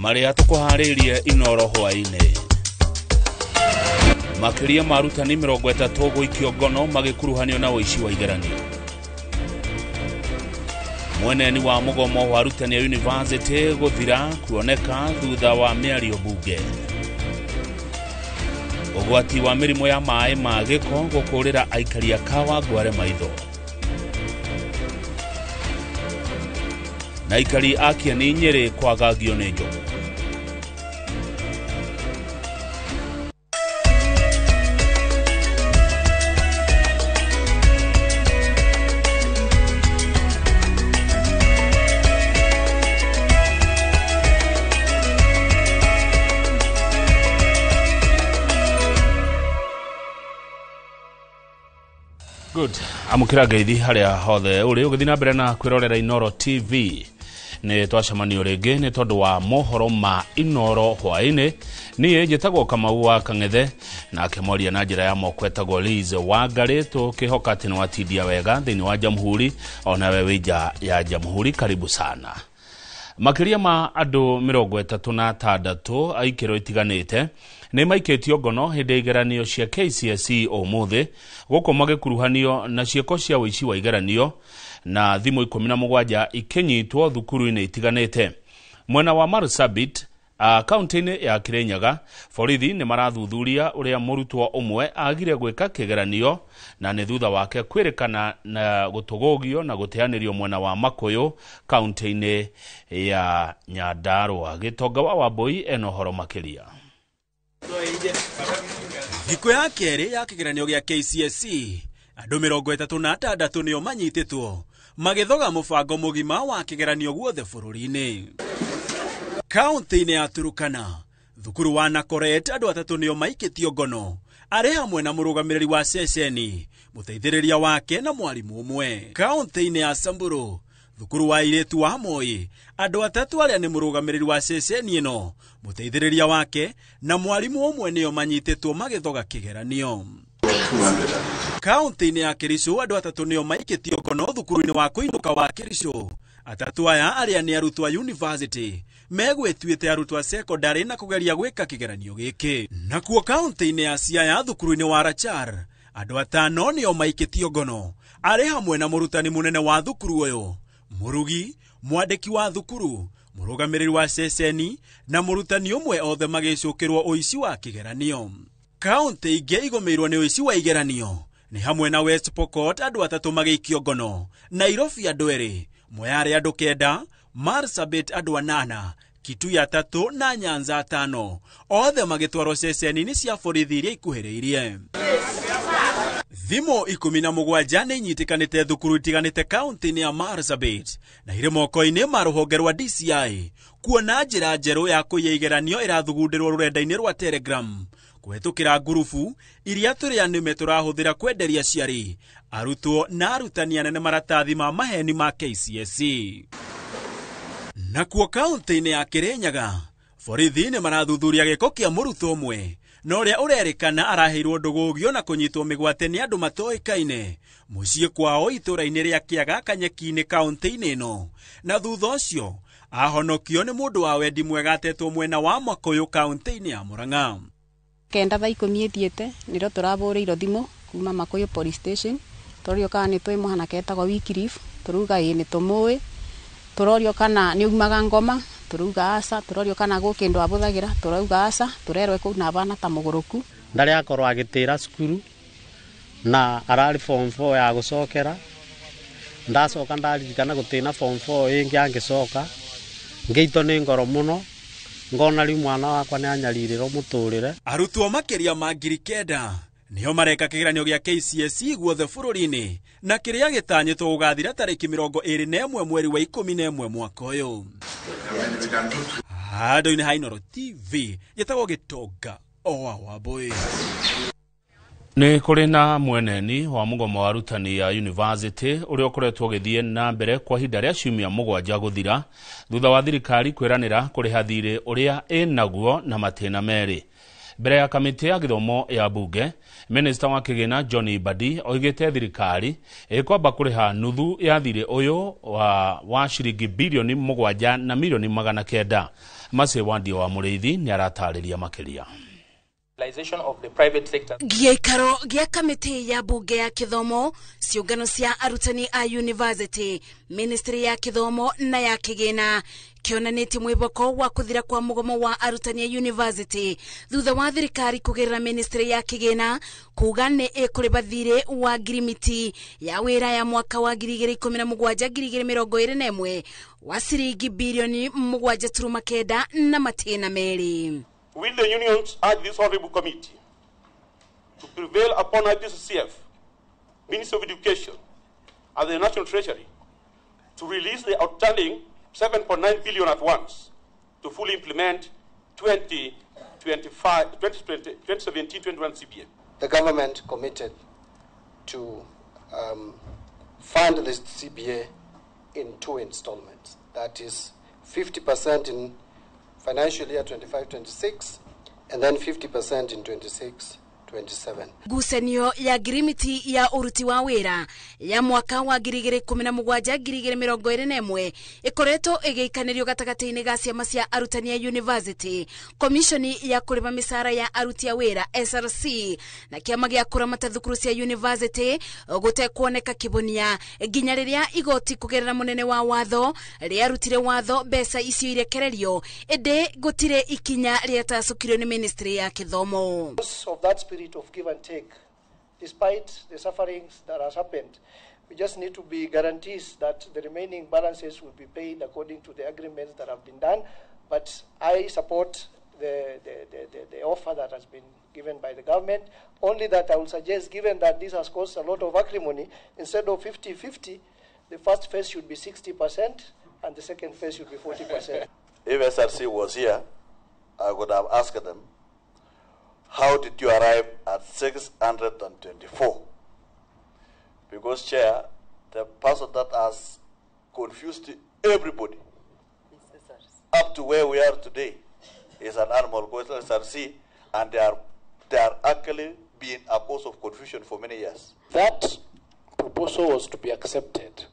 Marĩa tũkũharĩirie Inoro hwaĩ-inĩ. Makĩria ma arutani 30 gũikio ngono magĩkuruhanio na ũici wa igeranio. Mweneni wa mũgomo wa arutani a university gũthira kuoneka thutha wa mĩario bunge. Ũgwati wa mĩrimũ ya maĩ ma gĩko gũkũrĩra aikari a Kawangware maitho. Na aikari a Kieni Nyĩrĩ kwagagio nĩ njogu. Good. Amũkĩra ngeithi harĩa hothe ũrĩ ũgĩthiĩ na mbere na kwĩrorera Inoro TV. Nĩ twacemanio rĩngĩ nĩ tondũ wa mohoro ma Inoro hwaĩ-inĩ. Niĩ njĩtagwo Kamau wa Kang'ethe, nake mwaria na njĩra ya moko etagwo Liz Wangarĩ. Tũkĩhoka atĩ nĩ watindia wega thĩinĩ wa Jamhuri, onawe wĩ nja ya Jamhuri. Karibu sana. Makĩria ma andũ 36 a ikĩro itiganĩte nĩ maikĩtio ngono hĩndĩ ya igeranio cia KCSE ũmũthĩ, gũkũ magĩkuruhanio na ciĩko cia ũici wa igeranio na thimũ 17 ikĩnyitwo thukuru-inĩ itiganĩte. Mwena wa Marsabit, kaunti-inĩ ya Kirinyaga, borithi nĩ marathuthuria ũrĩa mũrutwo ũmwe agire gwĩka kĩgeranio na nĩ thutha wake kwĩrĩkana na gũtũgũgio na gũteanĩrio mwena wa Makuyu kaunti-inĩ ya Nyandarua. Gĩtonga wa Wambui ena ũhoro makĩria. Thikũ ya kerĩ ya kĩgeranio gĩa KCSE, andũ 36 nĩo manyitĩtwo magĩthoga mũbango mũgima wa kĩgeranio guothe bũrũri-inĩ. Kaunti-inĩ ya Turukana, thukuru wa Nakoret andũ 3 nĩo maikĩtio ngono, arĩ hamwe na mũrũgamĩrĩri wa ceceni, mũteithĩrĩria wake na mwarimũ ũmwe. Kaunti-inĩ ya Samburu, thukuru wa airĩtu wa Moi, andũ 3 arĩa nĩ mũrũgamĩrĩri wa ceceni ĩno, mũteithĩrĩria wake na mwarimũ ũmwe nĩo manyitĩtwo magĩthoga kĩgeranio. Kaunti-inĩ ya Kericho, andũ 3 nĩo maikĩtio ngono thukuru-inĩ wa kũinũka wa Kericho. 3 aya arĩa nĩ arutwo a university megwĩtuĩte arutwo a secondary na kũgeria gwĩka kĩgeranio gĩkĩ. Nakuo kaunti-inĩ ya Siaya, thukuru-inĩ wa Rachar, andũ 5 nĩo maikĩtio ngono, arĩ hamwe na mũrutani mũnene wa thukuru ũyũ, mũrugi, mwandĩki wa thukuru, mũrũgamĩrĩri wa ceceni na mũrutani ũmwe, othe magĩcũkĩrwo ũici wa kĩgeranio. Kaunti ingĩ igũmĩirwo nĩ ũici wa igeranio nĩ hamwe na West Pokot, andũ 3 magĩikio ngono, Nairobi andũ 2, Moyale andũ 9, Marsabit andũ 8, Kitui 3 na Nyanza 5, othe magĩtwarwo ceceni-inĩ cia borithi iria ikuhĩrĩirie. Thimũ 17 nĩ inyitĩkanĩte thukuru itiganĩte kaunti-inĩ ya Marsabit na irĩ moko-inĩ ma rũhonge rwa DCI, kuona njĩra njerũ ya kũiya igeranio ĩrathugundĩrwo rũrenda-inĩ rwa Telegram kũhetũkĩra ngurubu iria tũrĩ anĩme tũrahũthĩra kwenderia aciari, arutwo na arutani anene maratathi ma maheni ma KCSE. Nakuo kaunti-inĩ ya Kirinyaga, borithi nĩ marathuthuria gĩko kĩa mũrutwo ũmwe na ũrĩa ũrerĩkana araheirwo ndũgũgio na kũnyitwo mĩgwate nĩ andũ matoĩkaine mũciĩ kwao itũũra-inĩ rĩa Kĩaga Kanyeki-inĩ kaunti-inĩ ĩno, na thutha ũcio ahonokio nĩ mũndũ wa wendi mwega atetwo mwena wa Makuyu kaunti-inĩ ya Murang'a. 9 thaa 10 ĩthiĩte nĩrĩo tũrabũrĩirwo thimũ kuma Makuyu police station, tũrorio kana nĩ twĩ mwanake etagwo Wycliffe, tũrauga ĩĩ nĩ tũmũĩ, tũrorio kana nĩ aumaga ngoma, tũrauga aca, tũrorio kana gwĩ kĩndũ abũthagĩra, tũrauga aca, tũrerwo kũu na abana ta mũgũrũku. Ndarĩ akorwo agĩtĩra cukuru na ararĩ form 4 ya gũcokera, ndacoka ndaririkana gũtĩna form 4 ĩngĩ angĩcoka, ngĩitwo nĩ ngoro mũno, ngona rĩu mwana wakwa nĩ anyarirĩrwo mũtũrĩre. Arutwo makĩria ma 9,000 nĩo mareka kĩgeranio gĩa KCSE guothe bũrũri-inĩ, na kĩrĩa gĩtanyĩtwo gũgathira tarĩki 21 mweri wa 11 mwaka ũyũ. Handũ-inĩ ha Inoro TV, gĩtagwo Gĩtonga o Wambui. Nĩ kũrĩ na mweneni wa mũgomo wa arutani ya university ũrĩa ũkoretwo ũgĩthiĩ na mbere kwa ihinda rĩa ciumia 7 gũthira thutha wa thirikari kwĩranĩra kũrĩha thirĩ ũrĩa ĩnaguo na matĩna merĩ. Mbere ya kamĩtĩ ya gĩthomo ya bunge, minista wa kĩgĩna John Mbadi oigĩte thirikari ĩkwamba kũrĩha nuthu ya thirĩ ũyũ wa ciringi bilioni 7 na milioni 900. Mace Wandio wa Mũrĩithi nĩ aratarĩria makĩria. Gĩikaro gĩa kamĩtĩ ya bunge ya kĩthomo, ciũngano cia arutani a university, ministry ya kĩthomo na ya kĩgĩna kĩonanĩtie mwĩhoko wa kũthira kwa mũgomo wa arutani a university thutha wa thirikari kũgerera ministry ya kĩgĩna kuga nĩ ĩkũrĩba thirĩ wa ngirimiti ya wĩra ya mwaka wa 2017 2021 wa ciringi bilioni 7.9 na matĩna merĩ. Will the unions urge this honorable committee to prevail upon IPCCF, Ministry of Education, and the National Treasury to release the outstanding 7.9 billion at once to fully implement 2017-21 CBA? The government committed to fund this CBA in 2 installments. That is 50% in financial year 25-26 and then 50% in 26-27. Ngucanio ya ngirimiti ya ũruti wa wĩra ya mwaka wa 2017 2021 ĩkoretwo ĩgĩikanĩrio gatagatĩ-inĩ ga ciama cia arutani a university, komishoni ya kũrĩba mĩcara ya aruti a wĩra SRC na kĩama gĩa kũramata thukuru cia university gũtekuoneka kĩbonia nginya rĩrĩa igoti kũgerera mũnene wa watho rĩarutire watho mbeca icio irekererio, ĩndĩ gũtirĩ ikinya rĩatacũkirio nĩ ministry ya kĩthomo. Of that spirit of give and take, despite the sufferings that has happened, we just need to be guarantees that the remaining balances will be paid according to the agreements that have been done. But I support the offer that has been given by the government. Only that I will suggest, given that this has caused a lot of acrimony, instead of 50-50, the first phase should be 60% and the second phase should be 40%. If SRC was here, I would have asked them, how did you arrive at 624? Because, Chair, the person that has confused everybody up to where we are today is an animal called SRC, and they are actually being a cause of confusion for many years. That proposal was to be accepted.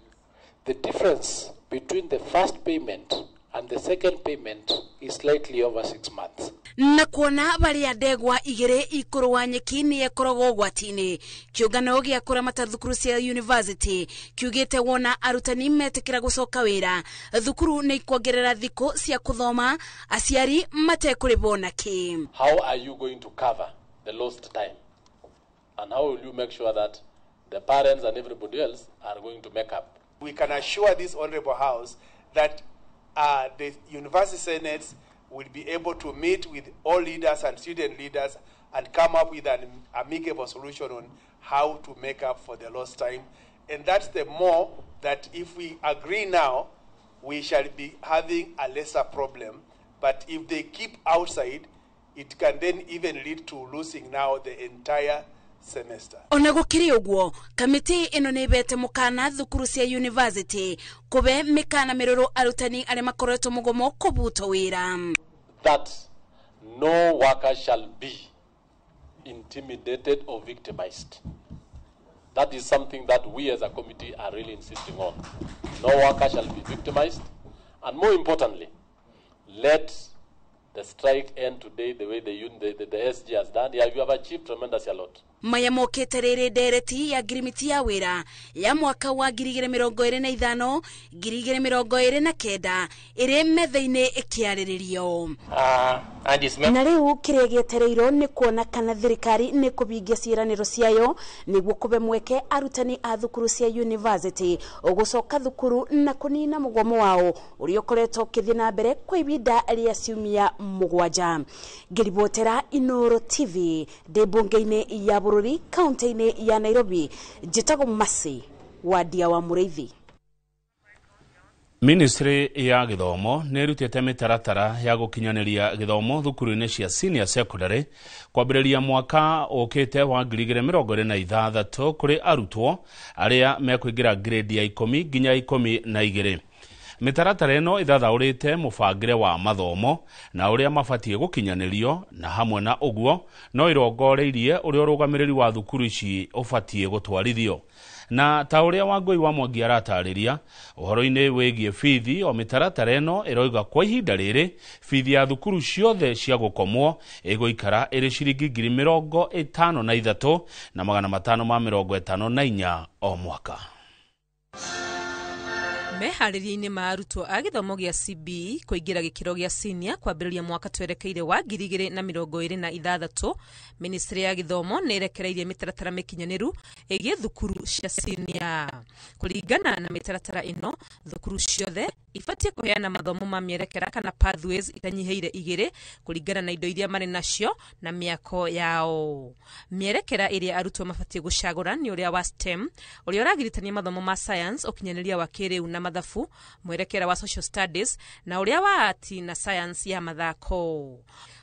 The difference between the first payment and the second payment is slightly over 6 months. Na kuona baria ndegwa igere ikuru wa nyeki ni ekoragwo ũgwati-inĩ, kĩũngano gĩa kũramata thukuru cia university kiugĩte wona arutani metĩkĩra gũcoka wĩra, thukuru nĩ ikuongerera thikũ cia kũthoma aciari matekũrĩhwo na kĩ. How are you going to cover the lost time? And how will you make sure that the parents and everybody else are going to make up? We can assure this honorable house that the university senates will be able to meet with all leaders and student leaders and come up with an amicable solution on how to make up for the lost time. And that's the more that if we agree now, we shall be having a lesser problem. But if they keep outside, it can then even lead to losing now the entire semester. Ona gukiri uguo, kamiti ino ni ibete mukana thukuru cia university kube mikana miruru arutani aria makoretwo mugomo kubutwo wira. That no worker shall be intimidated or victimized. That is something that we as a committee are really insisting on. No worker shall be victimized, and more importantly, let the strike end today the way the SG has done. Yeah, you have achieved tremendously a lot. Maya mokete riri ndereti ya ngirimiti ya wira ya mwaka wa 2025 2029 iri metha-ini ikiariririo. Na riu kiria gietereirwo ni kuona kana thirikari ni kubingia ciiraniro ciayo niguo kube mweke arutani a thukuru cia university ugucoka thukuru na kunina mugomo wao uria ukoretwo ukithie na mbere kwa ibinda ria ciumia 7. Ngiribotera Inooro TV ndi bunge-ini ya bururi kaunti-ini ya Nairobi, njitagwo Masi Wandia wa Mũrĩithi. Ministry ya gĩthomo nĩ ĩrutĩte mĩtaratara ya gũkinyanĩria gĩthomo thukuru-inĩ cia senior secondary kwambĩrĩria mwaka ũkĩte wa 2026 kũrĩ arutwo arĩa mekũingĩra grade ya 10 nginya 12. Mĩtaratara ĩno ĩthathaũrĩte mũbangĩre wa mathomo na ũrĩa mabatiĩ gũkinyanĩrio, na hamwe na ũguo no ĩrongoreirie ũrĩa ũrũgamĩrĩri wa thukuru ici ũbatiĩ gũtwarithio. Na ta ũrĩa Wangũi wa Mwangi aratarĩria ũhoro-inĩ wĩgiĩ bithi, o mĩtaratara ĩno ĩroiga kwa ihinda rĩrĩ bithi ya thukuru ciothe cia gũkomwo ĩgũikara ĩrĩ ciringi 53,554 o mwaka. Meharĩria-inĩ ma arutwo a gĩthomo gĩa CBE kũingĩra gĩkĩro gĩa senior kwambĩrĩria mwaka twerekeire wa 2026, Ministry ya gĩthomo nĩ ĩrekereirie mĩtaratara mĩkinyanĩru ĩgiĩ thukuru cia senior. Kũringana na mĩtaratara ĩno, thukuru ciothe ibatiĩ kũheana mathomo ma mĩerekera kana pathways itanyihĩire 2 kũringana na indo iria marĩ nacio na mĩako yao. Mĩerekera ĩrĩa arutwo mabatiĩ gũcagũra nĩ ũrĩa wa STEM, ũrĩa ũragiritania mathomo ma science, ũkinyanĩria wa kĩrĩu na mathabu, mwerekera wa social studies, na ũrĩa wa art na science ya mathako.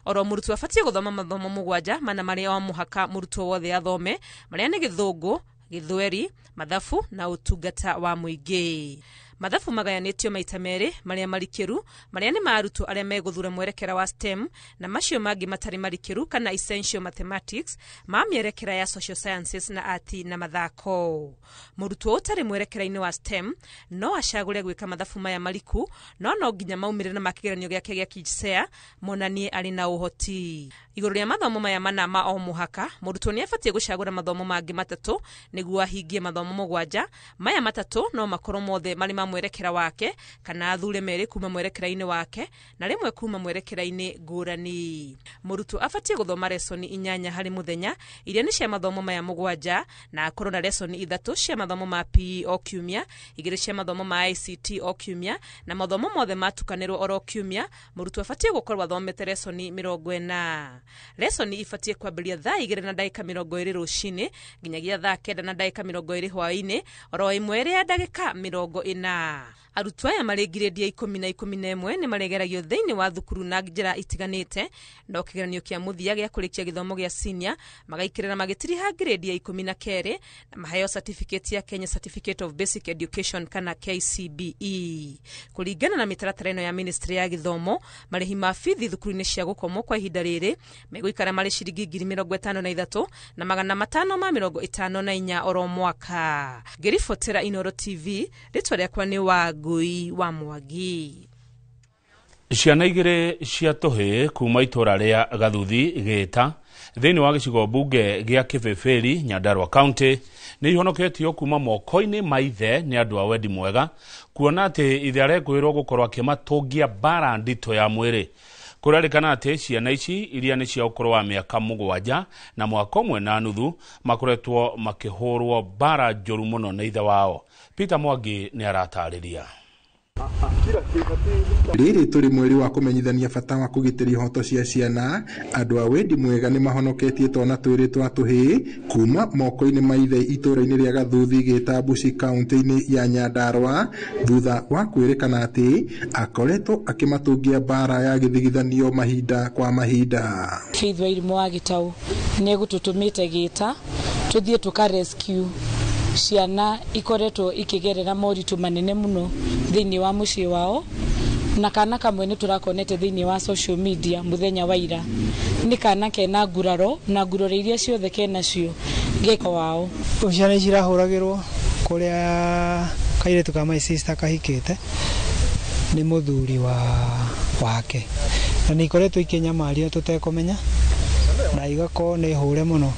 Oro mũrutwo abatiĩ gũthoma mathomo 7 mana marĩa o mũhaka mũrutwo wothe athome, marĩa nĩ Gĩthũngũ, Gĩthweri, mathabu na ũtungata wa mũingĩ. Mathabu magayanĩtio maita merĩ, marĩa marikĩru, marĩa nĩ ma arutwo arĩa megũthura mwerekera wa STEM, na macio mangĩ matarĩ marikĩru kana essential mathematics ma mĩerekera ya social sciences na art na mathako. Mũrutwo ũtarĩ mwerekera-inĩ wa STEM no acagũre gwĩka mathabu maya mariku, no nginya maumĩrĩra ma kĩgeranio gĩake gĩa KJSEA monanie arĩ na ũhoti. Igũrũ rĩa mathomo maya mana ma o mũhaka, mũrutwo nĩ abatiĩ gũcagũra mathomo mangĩ 3 nĩguo ahingie mathomo 7. Maya 3 no makorwo mothe marĩ ma mwerekera wake, kana athure 2 kuma mwerekera-inĩ wake na 1 kuma mwerekera-inĩ ngũrani. Mũrutwo abatiĩ gũthoma lesoni 8 harĩ mũthenya iria nĩ cia mathomo maya 7, na akorwo na lesoni 3 cia mathomo ma PE o kiumia, 2 cia mathomo ma ICT o kiumia, na mathomo mothe matukanĩrwo oro kiumia. Mũrutwo abatiĩ gũkorwo athomete lesoni 40. Lesoni ibatiĩ kwambĩrĩria thaa 2:20 rũcinĩ nginyagia thaa 9:20 hwaĩ-inĩ, oro ĩmwe ĩrĩ ya ndagĩka 40. Arutwo aya marĩ ngirĩndi ya 10 na 11 nĩ maregeragio thĩinĩ wa thukuru na njĩra itiganĩte, no kĩgeranio kĩa mũthia gĩa kũrĩkia gĩthomo gĩa senior magaikĩrĩra magĩtiriha ngirĩndi ya 12 na maheo certificate ya Kenya Certificate of Basic Education kana KCBE. Kũringana na mĩtaratara ĩno ya Ministry ya gĩthomo, marĩhi ma bithi thukuru-inĩ cia gũkomwo kwa ihinda rĩrĩ megũikara marĩ ciringi 53,554 oro mwaka. Ngĩribotera Inooro TV, rĩtwa rĩakwa nĩ Wangũi wa Mwangi. Ciana 2 cia tũhĩĩ kuma itũra rĩa Gathuthi Gĩta thĩinĩ wa gĩcigo mbunge gĩa Kĩbĩbĩri Nyandarua County nĩ ihonoketio kuma moko-inĩ ma ithe nĩ andũ a wendi mwega, kuona atĩ ithe arekũĩrwo gũkorwo akĩmatũngia mbara nditũ ya mwĩrĩ. Kũrerĩkana atĩ ciana ici iria nĩ cia ũkũrũ wa mĩaka 7 na mwaka 1.5 makoretwo makĩhũrwo mbara njũru mũno nĩ ithe wao. Peter Mwangi nĩ aratarĩria. Rĩrĩ tũrĩ mweri wa kũmenyithania bata wa kũgitĩra ihoto cia ciana, andũ a wendi mwega nĩ mahonoketie twana 2 twa tũhĩĩ kuma moko-inĩ ma ithe itũũra-inĩ rĩa Gathuthi Gĩta Buci kaunti-inĩ ya Nyandarua, thutha wa kwĩrĩkana atĩ akoretwo akĩmatũngia mbara ya gĩthigithanio mahinda kwa mahinda. Faith Wairimu wa Gĩtau nĩ egũtũtũmĩte Gĩta tũthiĩ tũka rescue ciana ikoretwo ikĩgerera moritũ manene mũno thĩinĩ wa mũciĩ wao, na kana kamwe nĩ tũrakonete thĩinĩ wa social media mũthenya wa ira. Nĩ kana kena nguraro na nguraro iria ciothe kenacio gĩko wao. Ciana ici irahũragĩrwo kũrĩa kairĩtu ka my sister kahikĩte nĩ mũthuri wake, na nĩ ikoretwo ikĩnyamario tũtekũmenya, na igakorwo nĩ hũre mũno.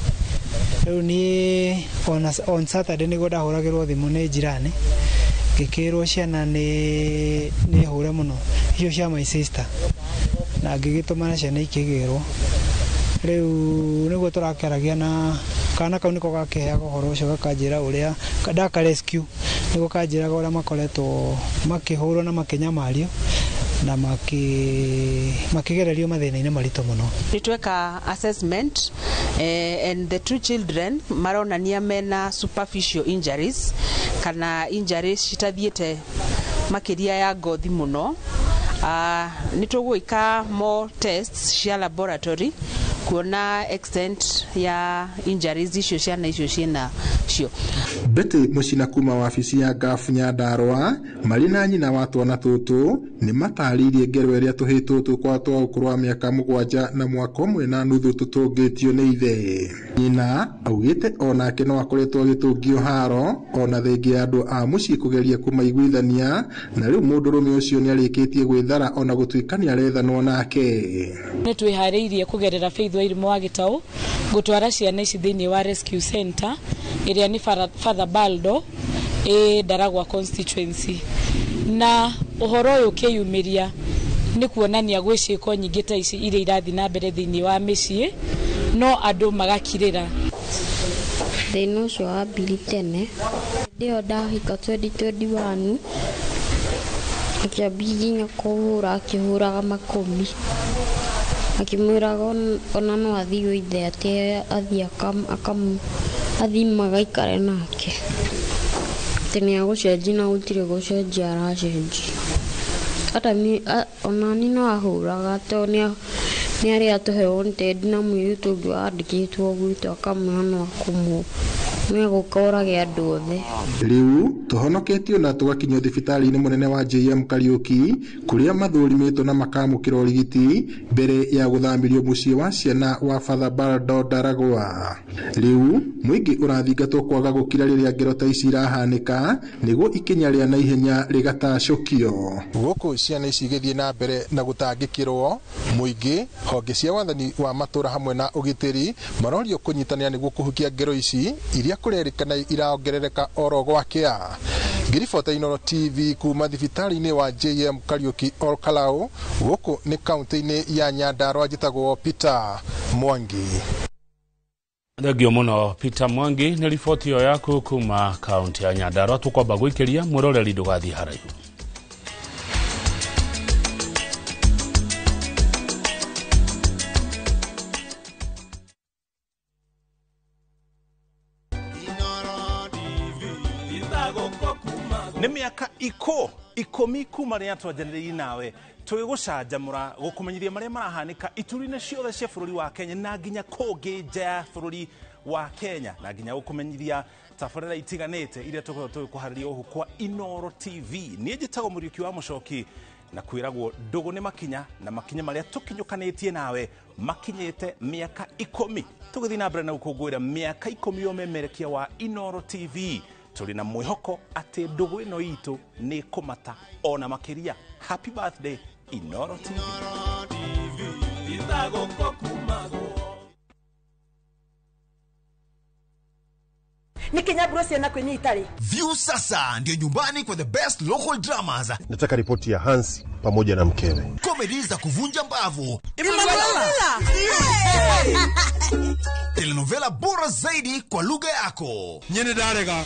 Rĩu niĩ on Saturday nĩguo ndahũragĩrwo thimũ nĩ jirani, ngĩkĩrwo ciana nĩ hũre mũno icio cia my sister, na ngĩgĩtũmana ciana ikĩgĩrwo. Rĩu nĩguo tũrakĩaragia na kana kau nĩko gakĩheaga ũhoro ũcio, gakanjĩra ũrĩa ndaka rescue, nĩguo kanjĩraga ũrĩa makoretwo makĩhũrwo na makĩnyamario na makĩgererio mathĩna-inĩ maritũ mũno. Nĩ tweka assessment and the 2 children maronania mena superficial injuries kana injuries citathiĩte makĩria ya ngothi mũno. Nĩ tũgwĩka more tests cia laboratory Kuona extent ya injuries icio ciana icio ciena cio. Betty Mucina kuma wabici ya Ngabu Nyandarua marĩ na nyina wa twana tũtũ nĩ matarĩirie ngero ĩrĩa tũhĩĩ tũtũ kwa twa ũkũrũ wa mĩaka 7 na mwaka 1.5 tũtũngĩtio nĩ ithe. Nyina augĩte onake no akoretwo agĩtũngio haro ona thengia ya andũ a mũciĩ kũgeria kũmaiguithania, na rĩu mũndũrũme ũcio nĩarĩkĩtie gwĩthara ona gũtuĩka nĩarethanwo nake. Nĩ twĩharĩirie kũgerera Faith Wairimu wa Gĩtaũ gũtwara ciana ici thĩinĩ wa rescue center ĩrĩa nĩ Father Baldo ĩ Ndaragwa constituency. Na ũhoro ũyũ ũkĩyumĩria nĩ kuonania gwĩ ciĩko nyingĩ ta ici iria irathiĩ na mbere thĩinĩ wa mĩciĩ, no andũ magakirĩra. Thĩna ũcio wambirie tene hĩndĩ ĩyo ndahika 2021, akĩambia nginya kũhũra, akĩhũraga makũmi, akĩmwĩraga ona no athiĩ gwĩ ithe atĩ athiĩ magaikare nake, atĩ nĩegũcenjia na gũtirĩ gũcenjia aracenjia. Hata ona niĩ no ahũraga tondũ nĩ arĩa atũhe wanted na mũirĩtu ũngĩ wandĩkĩtwo gwitũ akamwĩra no akũmũ nĩegũka orage andũ othe. Rĩu tũhonoketio na tũgakinyio thibitarĩ-inĩ mũnene wa JM Kariuki kũrĩa mathũrimĩtwo na makamũkĩra ũrigiti mbere ya gũthamĩrio mũciĩ wa ciana wa Father Baldo Ndaragwa. Rĩu mũingĩ ũrathingatwo kwaga gũkira rĩrĩa ngero ta ici irahanĩka nĩguo ikinya rĩa naihenya rĩgatacũkio. Gũkũ ciana ici igĩthiĩ na mbere na gũtangĩkĩrwo, mũingĩ, honge cia wathani wa matũra hamwe na ũgitĩri marorio kũnyitanĩra nĩguo kũhukia ngero ici iria kũrerĩkana iraongerereka oro gwakĩa. Ngĩribota Inooro TV kuma thibitarĩ-inĩ wa JM Kariuki Olkalau, gũkũ nĩ kaunti-inĩ ya Nyandarua, njĩtagwo Peter Mwangi. Thengio mũno Peter Mwangi nĩ riboti ĩyo yaku kuma kaunti ya Nyandarua. Tũkwamba gwĩkĩria mwĩroreri ndũgathiĩ haraihu. Nĩ mĩaka 10 kuma rĩrĩa twanjanĩrĩirie nawe tũgĩgũcanjamũra gũkũmenyithia marĩa marahanĩka ituri-inĩ ciothe cia bũrũri wa Kenya na nginya kũngĩ nja ya bũrũri wa Kenya, na nginya gũkũmenyithia tabarĩra itiganĩte iria tũkoragwo tũgĩkũharĩria gũkũ kwa Inooro TV. Niĩ njĩtagwo Mũriũki wa Mũcoki na kwĩragwo ndũgũ nĩ makinya, na makinya marĩa tũkinyũkanĩtie nawe makinyĩte mĩaka 10. Tũgĩthiĩ na mbere na gũkũngũĩra mĩaka 10 ya ũmemerekia wa Inooro TV. Tũrĩ na mwĩhoko atĩ ndũgũ ĩno itũ nĩ kũmata ona makĩria. Happy birthday Inooro TV. Nikinyaburo ciana kwinyitari. View sasa ndio nyumbani kwa the best local dramas. Nataka ripoti ya Hans pamoja na mkewe. Comedy za kuvunja mbavu. Emanuela. Telenovela bora zaidi kwa lugha yako. Nyene ndarega.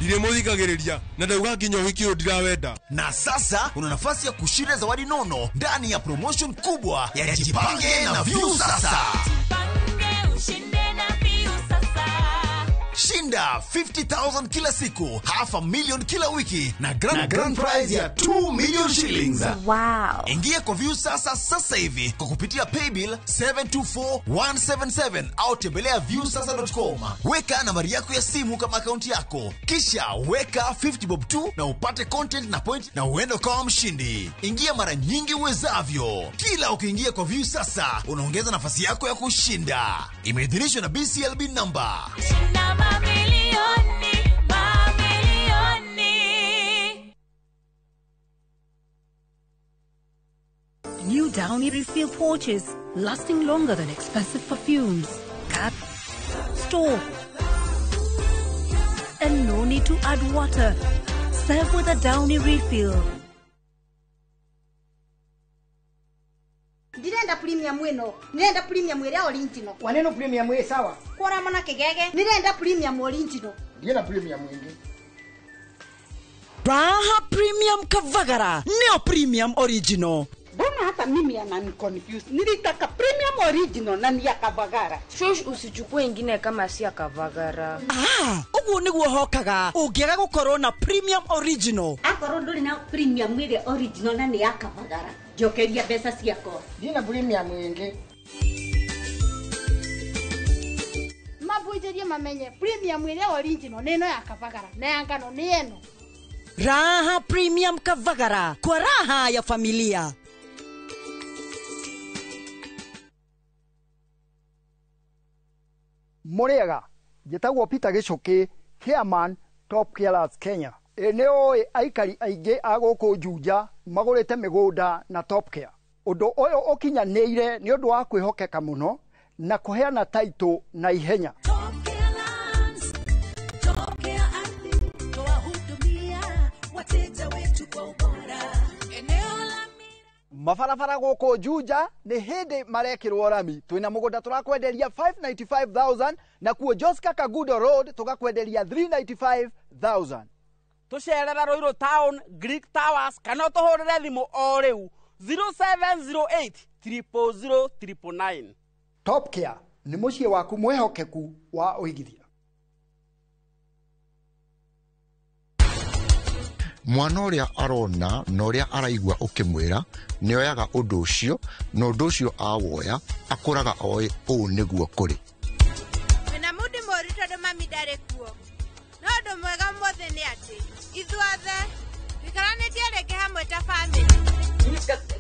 Ndiremuthikagiriria na ndauga nginya ũhiki ũyũ ndirawenda. Na sasa una nafasi ya kushinda zawadi nono ndani ya promotion kubwa ya Jipange na View Sasa. Jipange ushinde na View Sasa. Shinda 50,000 kila siku, 500,000 kila wiki na grand prize ya 2 million shillings. Wow. Ingia kwa View Sasa sasa hivi kwa kupitia paybill 724177 au tembelea viewsasa.com. Weka nambari yako ya simu kama akaunti yako, kisha weka 50 bob 2 na upate content na point na uende kama mshindi. Ingia mara nyingi uwezavyo. Kila ukiingia kwa View Sasa unaongeza nafasi yako ya kushinda. Imeidhinishwa na BCLB number. Shinda mamilioni, mamilioni. New Downy refill pouches, lasting longer than expensive perfumes. Cut, store, and no need to add water. Serve with a Downy refill. Ndirenda premium ino, ndirenda premium ĩrĩa original. Waneno premium ĩ sawa. Kora mona kigege, ndirenda premium original. Ndienda premium ingi. Raha Premium Kavagara, neo premium original. Mbona hata mimi anani confuse. Nilitaka premium original na ni ya Kavagara. Shosh, usichukue ingine kama si ya Kavagara. Ah, uguo niguo hokaga. Ungiaga gukorwo na premium original. Akorwo nduri na premium ile original na ni ya Kavagara. Njokeria mbeca ciakwa. Ndina premium ingi. Mahunjĩrie mamenye premium ĩrĩa original nĩ ĩno ya Kabagara na ya ngano nĩ ĩno. Raha Premium Kavagara kwa raha ya familia. Mũrĩega, njĩtagwo Peter Gĩcũkĩ, chairman Top Carers Kenya. Ĩ nĩ ũĩ aikari aingĩ a gũkũ Juja magũrĩte mĩgũnda na Top Care. Ũndũ ũyũ ũkinyanĩire nĩ ũndũ wa kwĩhokeka mũno na kũheana taitũ na ihenya. Mabarabara gũkũ Juja nĩ hĩndĩ marekĩrwo rami. Twĩna mũgũnda tũrakwenderia 595,000 na kuo Joska Kagudo Road tũgakwenderia 395,000. Tũcerera Ruiru Town, Greek Towers kana ũtũhũrĩre thimũ o rĩu 0708 000 999. Top Care nĩ mũciĩ waku mwĩhokeku wa ũigithia. Mwana ũrĩa arona na ũrĩa araigua ũkĩmwĩra nĩ oyaga ũndũ ũcio na ũndũ ũcio awoya akũraga oĩ ũũ nĩguo kũrĩ. Wĩna mũndũ mũru tondũ mami ndarĩ kuo. No ũndũ mwega ũmũthĩ nĩ atĩ ithuothe tũikaranĩtie rĩngĩ hamwe ta bamĩrĩ.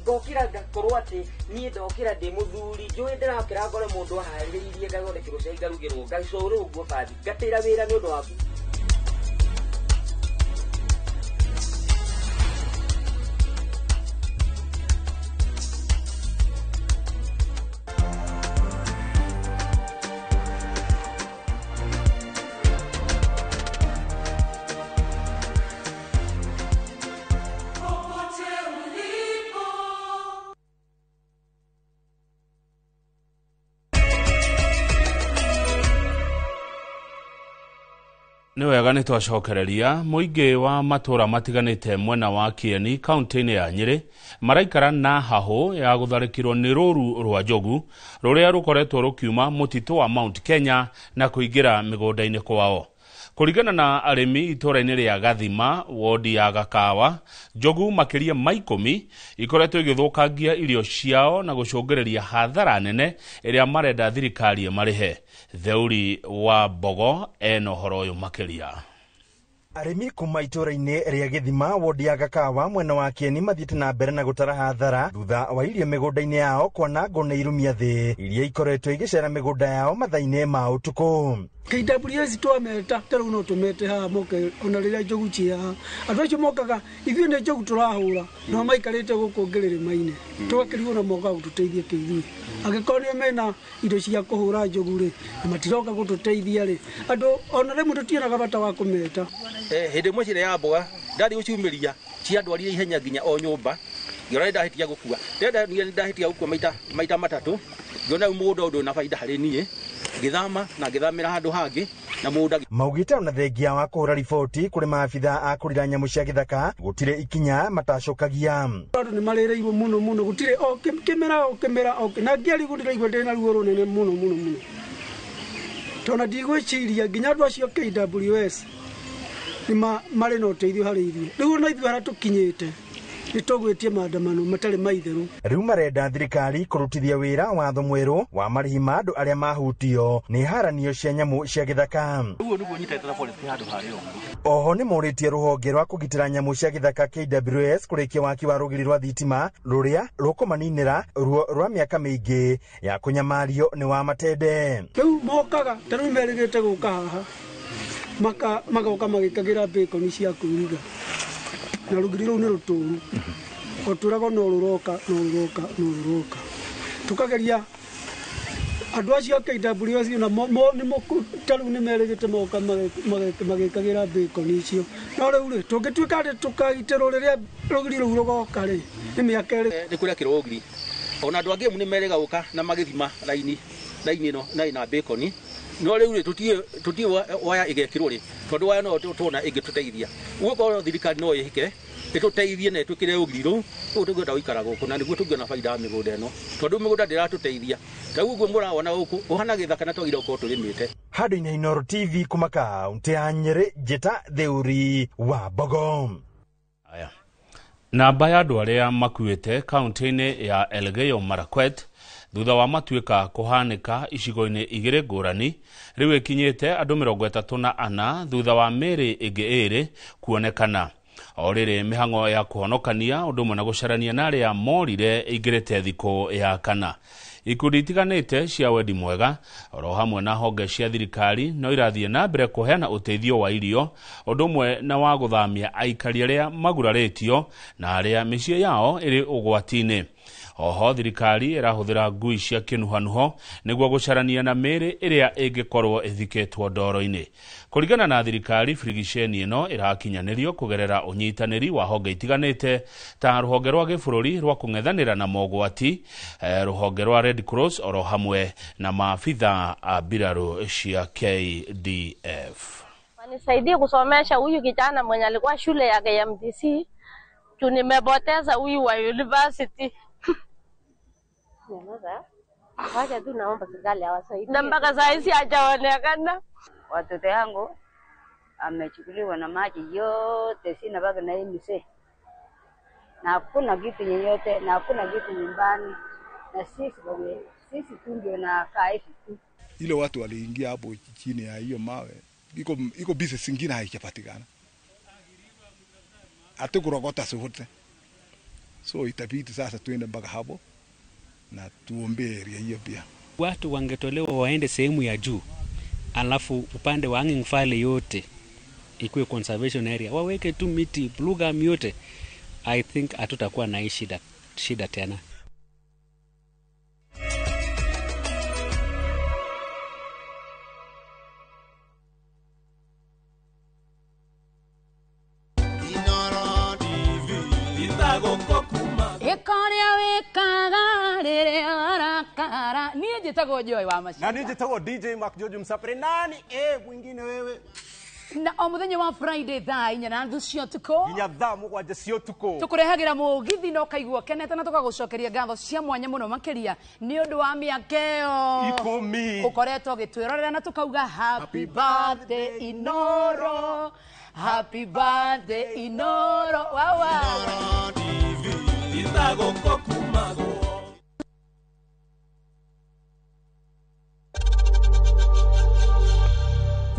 Ngokĩra ngakorwo atĩ niĩ ndokĩra ndĩ mũthuri njũĩ ndĩrakĩra ngore mũndũ aharĩrĩirie ngathondekerwo cai ngarugĩrwo ngacũrĩ ũguo bathi ngatĩra wĩra nĩ ũndũ waku. Nĩ wega nĩ twacokereria mũingĩ wa matũra matiganĩte mwena wa Kieni kaunti-inĩ ya Nyĩrĩ maraikara na hahũ ya gũtharĩkĩrwo nĩ rũru rwa njogu rũrĩa rũkoretwo rũkiuma mũtitũ wa Mount Kenya na kũingĩra mĩgũnda-inĩ kwao. Kũringana na arĩmi itũra-inĩ rĩa Gathima wodi ya Gakawa, njogu makĩria ma 10 ikoretwo igĩthũkangia irio ciao na gũcũngĩrĩria hathara nene ĩrĩa marenda thirikari ĩmarĩhe. Theuri wa Mbogo ena ũhoro ũyũ makĩria. Arĩmi kuma itũra-inĩ rĩa Gĩthima wodi ya Gakawa mwena wa Kieni mathiĩte na mbere na gũtara hathara thutha wa irio mĩgũnda-inĩ yao kwanangwo nĩ irumia thĩ iria ikoretwo igĩcera mĩgũnda yao mathaa-inĩ ma ũtukũ. KWS twameta ta rĩu no tũmete haha moke ona rĩrĩa njogu ciĩ haha andũ acio mokaga ithuĩ nĩ njogu tũrahũra no maikarĩte gũkũ ngĩrĩrĩma-inĩ tũgakĩrigwo na mokaga gũtũteithia kĩ ithuĩ angĩkorwo nĩo mena indo cia kũhũra njogu rĩ na matiroka gũtũteithia rĩ andũ ona rĩmwe tũtionaga bata wa kũmeta. Hĩndĩ ĩmwe ciĩrĩ ya mboga ndathiĩ gũciumĩria ciandwarire ihenya nginya o nyũmba ngĩona nĩ ndahĩtia gũkua ndahĩtia gũkua maita matatũ ngĩona rĩu mũgũnda ũyũ ndũrĩ na baida harĩ niĩ ngĩthama na ngĩthamĩra handũ hangĩ na mũgũnda. Maugĩte ona thengia wa kũhũra riboti kũrĩ maabitha a kũrira nyamũ cia gĩthaka gũtirĩ ikinya matacokagia. Andũ nĩ marĩrĩirwo mũno mũno gũtirĩ o kĩmera o kĩmera o na ngĩarigwo ndĩraigua ndĩna ruo rũnene mũno mũno mũno tondũ ndigwĩciria nginya andũ acio KWS nĩ marĩ na ũteithio harĩ ithuĩ rĩu ona ithuĩ harĩa tũkinyĩte nĩ tũgwĩtie maandamano matarĩ maitherũ. Rĩu marenda thirikari kũrutithia wĩra watho mwerũ wa marĩhi ma andũ arĩa mahutio nĩ haranio cia nyamũ cia gĩthaka. Ũguo nĩguo nyitĩte na forest handũ harĩa ũguo. Oho nĩ morĩtie rũhonge rwa kũgitĩra nyamũ cia gĩthaka KWS kũrĩkia waki wa rũgiri rwa thitima rũrĩa rũkũmaninĩra ruo rwa mĩaka mĩingĩ ya kũnyamario nĩ wa matende. Rĩu mokaga ta rĩu merĩgĩte gũka haha magoka magĩkagĩra bacon cia kwĩruga na rũgiri rũu nĩ rũtũru o tũragwo no rũroka no rũroka no rũroka tũkageria andũ acio KWS na ta rĩu nĩ merĩgĩte moka magĩkagĩra bacon icio no rĩu rĩ tũngĩtuĩka atĩ tũkagitĩrwo rĩrĩa rũgiri rũu rũgoka rĩ nĩ mĩaka ĩrĩ nĩ kũrekĩrwo rũgiri ona andũ angĩ nĩ merĩga gũka na magĩthima raini ĩno na ĩna bacon no rĩu rĩ tũtiĩ waya ĩgekĩrwo rĩ tondũ waya no tuona ĩngĩtũteithia ũguo korwo thirikari no ĩhĩke ĩtũteithie na ĩtwĩkĩre rũgiri rũu ũguo tũngĩhota gũikara gũkũ na nĩguo tũngĩona baida ya mĩgũnda ĩno tondũ mĩgũnda ndĩratũteithia ta ũguo mũrawona gũkũ ũhana gĩthaka na twagĩrĩirwo gũkorwo tũrĩmĩte. Handũ-inĩ Inooro TV kuma kaunti ya Nyĩrĩ, Njĩta Theuri wa Mbogo. Aya. Namba ya andũ arĩa makuĩte kaunti-inĩ ya Elgeyo Marakwet thutha wa matuĩka kũhanĩka icigo-inĩ igĩrĩ ngũrani rĩu ĩkinyĩte andũ 34 thutha wa mĩĩrĩ ĩngĩ ĩrĩ kuonekana. O rĩrĩ mĩhang'o ya kũhonokania ũndũ ũmwe na gũcarania na arĩa morire ĩingĩrĩte thikũ ya kana. Ikundi itiganĩte cia wendi mwega oro hamwe na honge cia thirikari no irathiĩ na mbere kũheana ũteithio wa irio ũndũ ũmwe na wa gũthamia aikari arĩa magurarĩtio na arĩa mĩciĩ yao ĩrĩ ũgwati-inĩ. Oho thirikari ĩrahũthĩra ngui cia kĩnuhanuho nĩguo gũcarania na mĩĩrĩ ĩrĩa ĩngĩkorwo ĩthikĩtwo ndoro-inĩ. Kũringana na thirikari, birigiceni ĩno ĩrakinyanĩrio kũgerera ũnyitanĩri wa honge itiganĩte ta rũhonge rwa gĩbũrũri rwa kũng'ethanĩra na mogwati, rũhonge rwa Red Cross oro hamwe na maabitha a mbirarũ cia KDF. Wanisaidie kusomesha huyu kijana mwenye alikuwa shule ya KMTC, juu nimepoteza huyu wa university. Wacha tu naomba serikali awasaidie. Na mpaka saa hizi hajaonekana. Watoto yangu amechukuliwa na maji yote, sina baki na hii mzee. Na hakuna kitu yeyote, na hakuna kitu nyumbani. Na sisi tu ndio na kaa hivi tu. Ile watu waliingia hapo chini ya hiyo mawe, iko business nyingine haijapatikana. Hatukurogota sote. So itabidi sasa tuende mpaka hapo na tuombe area hiyo pia. Watu wangetolewa waende sehemu ya juu, alafu upande wa Hanging Valley yote ikuwe conservation area, waweke tu miti blue gum yote. I think hatutakuwa na hii shida tena. Niĩ njĩtagwo Joy wa Maciara. Na niĩ njĩtagwo DJ Mark George Msapere. Nani mwingine wewe? Na o mũthenya wa Friday thaa 4:30 cia ũtukũ nginya thaa 7 cia ũtukũ tũkũrehagĩra mũgithi na ũkaigua ũkenete, na tũkagũcokeria ngatho cia mwanya mũno makĩria nĩ ũndũ wa mĩaka ĩyo 10 ũkoretwo ũgĩtwĩrorera, na tũkauga happy birthday Inoro, happy birthday Inoro. Wawa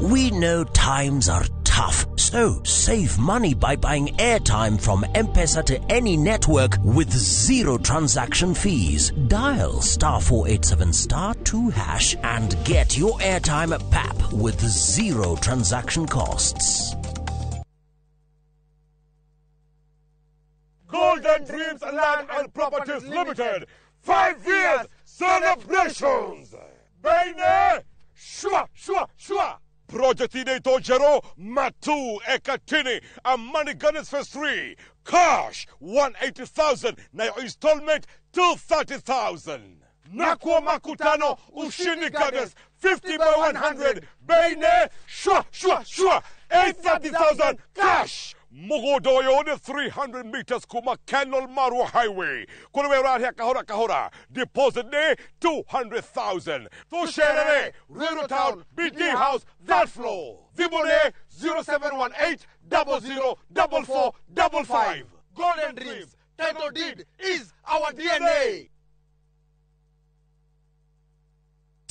We know times are tough, so save money by buying airtime from M-Pesa to any network with zero transaction fees. Dial *487*2# and get your airtime at PAP with zero transaction costs. Golden Dreams Land and Properties Limited, 5 years celebrations. Baine, shua, shua, shua. Project inaitwa Jero Matu Ekatini Amani Gardens Phase 3. Cash 180,000 na your installment 230,000. Nakuwa Makutano Ushindi Gardens 50 by 100. Baine, shua, shua, shua. 830,000 cash. Mugodoyo ni 300 meters kuma Kenol Marua Highway. Kulewe rahia kahora kahora. Deposit ni 200,000. Tusherere, Ruiru Town, BD House, that floor. Vibone 0718 00 44 55. Golden Dreams, title deed is our DNA.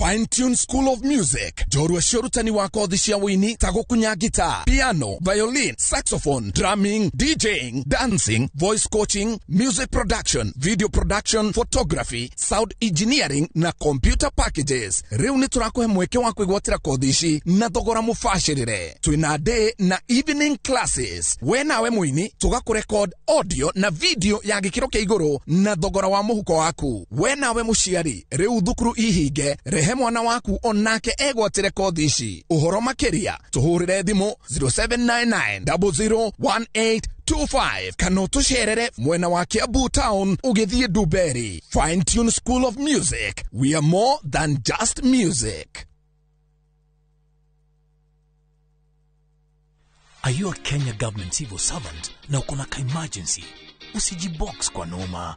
Fine Tune School of Music njorua cia ũrutani wa kothi cia wũini ta gũkunya guitar, piano, violin, saxophone, drumming, DJing, dancing, voice coaching, music production, video production, photography, sound engineering na computer packages. Rĩu nĩ tũrakũhe mweke wa kwĩgwatĩra kothi ici na thogora mũbacĩrĩre. Twĩna day na evening classes. We nawe mũini tũgakũrecord audio na video ya gĩkĩro kĩa igũrũ na thogora wa mũhuko waku. We nawe mũciari rĩu thukuru ihinge, rehe mwana waku onake egwatĩre kothi ici. Ũhoro makĩria tũhũrĩre thimũ 0799 001825 kana ũtũcerere mwena wa Kiambu Town ũgĩthiĩ Dumberi. Fine Tune School of Music, we are more than just music. Are you a Kenya government civil servant na uko na ka emergency? Usijibox kwa noma.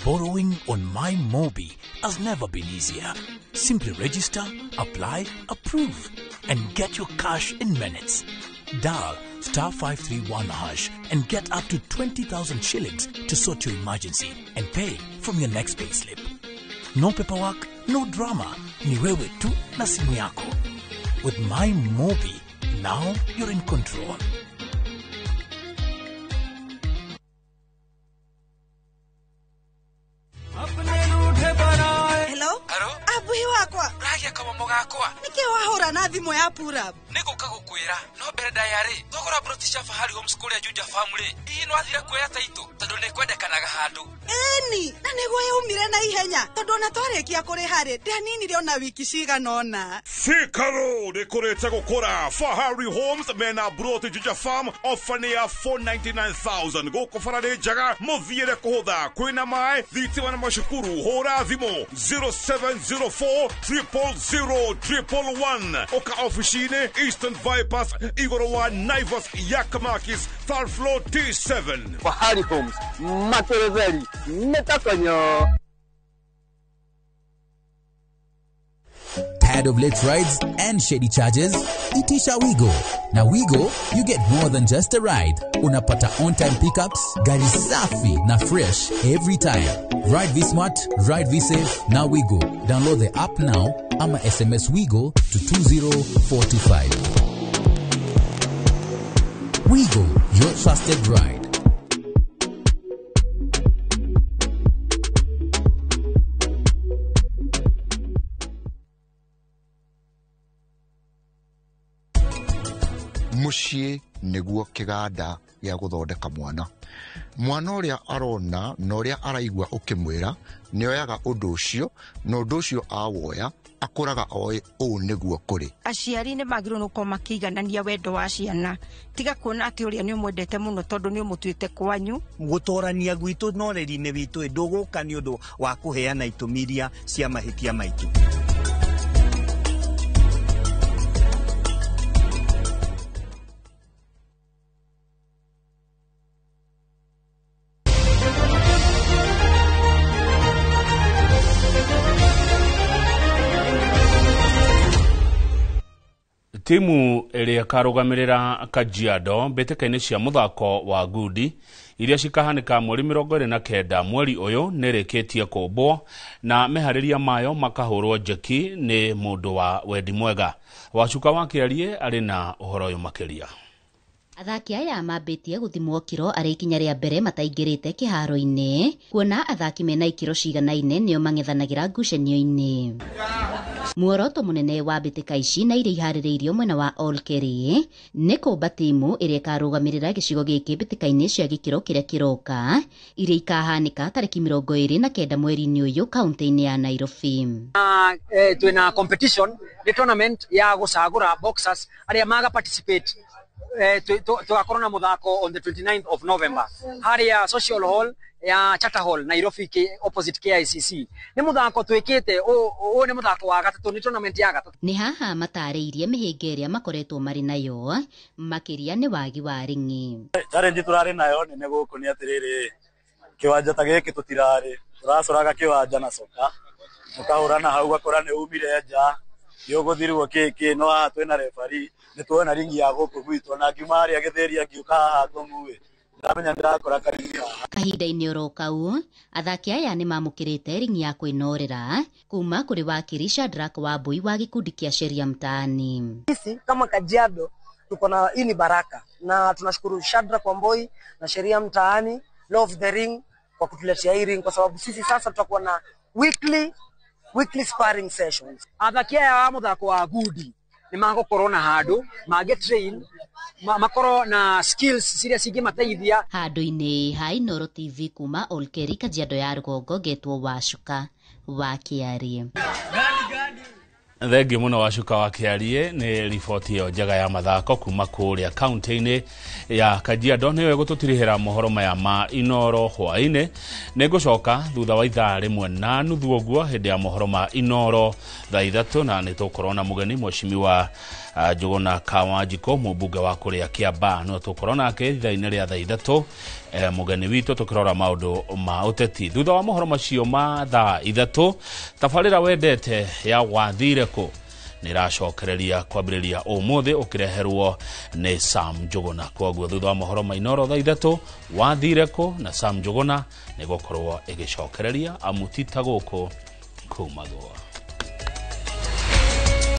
Borrowing on My Mobi has never been easier. Simply register, apply, approve, and get your cash in minutes. Dial star 531 hash and get up to 20,000 shillings to sort your emergency and pay from your next payslip. No paperwork, no drama. Ni wewe tu na simu yako. With My Mobi, now you're in control. Hello? Abuhi wakwa. Ragia kama mugakwa. Niki wahura na thimu ya pura. Niguka gukwira no mbere ndayari thogora broti cia Fahari Homes kuria Juja Family. Ii no athira kuoya taito tondu ni kwendekanaga handu. Eni, na niguo yaumire na ihenya tondu ona twarikia kuriha ri ndianinire ona wiki cigana ona. Thika Road ikurite gukura. Fahari Homes mena broti Juja Farm ofa ni ya 499,000 guku bara ni njega muthiire kuhutha kwina mai thitima na macukuru. Hura thimu 0704 000 111 oka ofici-inĩ Eastern Bypass igũrũ wa Naivas Yakamakis third floor T7. Fahari Homes materetheri metakonyo. Tired of late rides and shady charges? Itisha Wigo. Now Wigo, you get more than just a ride. Unapata on-time pickups, gari safi na fresh every time. Ride V Smart, ride V Safe, now Wigo. Download the app now ama SMS Wigo to 20425. Wigo, your trusted ride. Muciĩ nĩguo kĩganda gĩa gũthondeka mwana. Mwana ũrĩa arona na ũrĩa araigua ũkĩmwĩra nĩoyaga ũndũ ũcio na ũndũ ũcio awoya akũraga oĩ ũũ nĩguo kũrĩ. Aciari nĩ magĩrĩirwo nĩ gũkorwo makĩiganania wendo wa ciana, tiga kuona atĩ ũrĩa nĩ ũmwendete mũno tondũ nĩ ũmũtuĩte kwanyu. Gũtorania gwitũ na ũreri-inĩ witũ ndũgũka nĩ ũndũ wa kũheana itũmi iria cia mahĩtia maitũ. Timu ĩrĩa ĩkarũgamĩrĩra Kajiado mbĩtĩka-inĩ cia mũthako wa ngundi iria cikahanĩka mweri 29 mweri ũyũ nĩrĩkĩtie kũmbwo na meharĩria mayo makahũrwo njeki nĩ mũndũ wa wendi mwega. Wacuka wa Kĩarie arĩ na ũhoro ũyũ makĩria. Athaki aya mambĩtie gũthimwo kiro arĩ ikinya rĩa mbere mataingĩrĩte kĩharo-inĩ kuona athaki mena ikĩro ciganaine nĩo mang'ethanagĩra ngucanio-inĩ. Muoroto mũnene wa mbĩtĩka ici na iria iharĩrĩirio mwena wa Olkeri nĩ kũmba timu ĩrĩa ĩkarũgamĩrĩra gĩcigo gĩkĩ mbĩtĩka-inĩ cia gĩkĩro kĩrĩa kĩroka iria ikahanĩka tarĩki 29 mweri-inĩ ũyũ kaunti-inĩ ya Nairobi. Twĩna competition nĩ tournament ya gũcagũra boxers arĩa maga participate. Tugakorwo na muthako on the 29th of November haria social hall ya Charter Hall Nairobi opposite KICC. Ni muthako twikite u ni muthako wa gatatu, ni tournament ya gatatu. Ni haha matarĩirie mĩhĩnga ĩrĩa makoretwo marĩ nayo makĩria nĩ wagi wa ring'i. Challenge turarĩ nayo nene gũkũ nĩ atĩrĩrĩ, kĩwanja ta gĩkĩ tũtirarĩ, tũracoraga kĩwanja na coka mũkahũrana hau ũgakora nĩ umire nja nĩũgũthirwo kĩkĩ, no haha twĩna refari nĩ tuona ringi ya gũkũ gwitũ, na ngiuma harĩa gĩthĩria ngiũka haha ngomu-ĩ ndamenya ndĩrakora karingi haha. Kahinda-inĩ oro kau athaki aya nĩ mamũkĩrĩte ringi ya kwĩnorera kuma kũrĩ wakiri Shadrack Wambui wa gĩkundi kĩa Sheria Mtaani. Sisi kama Kajiado tuko na hii ni baraka na tunashukuru Shadrack Wambui na Sheria Mtaani Love the Ring kwa kutuletea hii ring, kwa sababu sisi sasa tutakuwa na weekly sparring sessions. Athaki aya a muthako wa ngundi nĩ magũkorwo na handũ mangĩ train makorwo na skills ciria cingĩmateithia. Handũ-inĩ ha Inooro TV kuma Olkeri Kajiado ya rũgongo ngetwo Wacuka wa Kĩarie. Thengiũ mũno Wacuka wa Kĩarie nĩ riboti ĩyo njega ya mathako kuma kũrĩa kaunti-inĩ ya Kajiado. Nĩyo ĩgũtũtirihĩra mohoro maya ma Inooro hwaĩ-inĩ. Nĩngũcoka thutha wa ithaa 1:30 ũguo hĩndĩ ya mohoro ma Inooro thaa 3, na nĩtũgũkorwo na mũgeni Mheshimiwa Njuguna Kawanjikũ mũmbunge wa kũrĩa Kiambaa. No tũgũkorwo nake ithaa-inĩ rĩa thaa 3 mũgeni witũ tũkĩrora maũndũ ma ũteti. Thutha wa mohoro macio ma thaa 3 tabarĩra wendete ya wathire kũ Nĩ ĩracokereria kwambĩrĩria ũmũthĩ ũkĩreherwo nĩ Sam Njũgũna. Kwoguo thutha wa mohoro ma Inooro thaa 3 wathire kũ na Sam Njũgũna nĩ gũkorwo ĩgĩcokereria amu ti ta gũkũ kumagwo.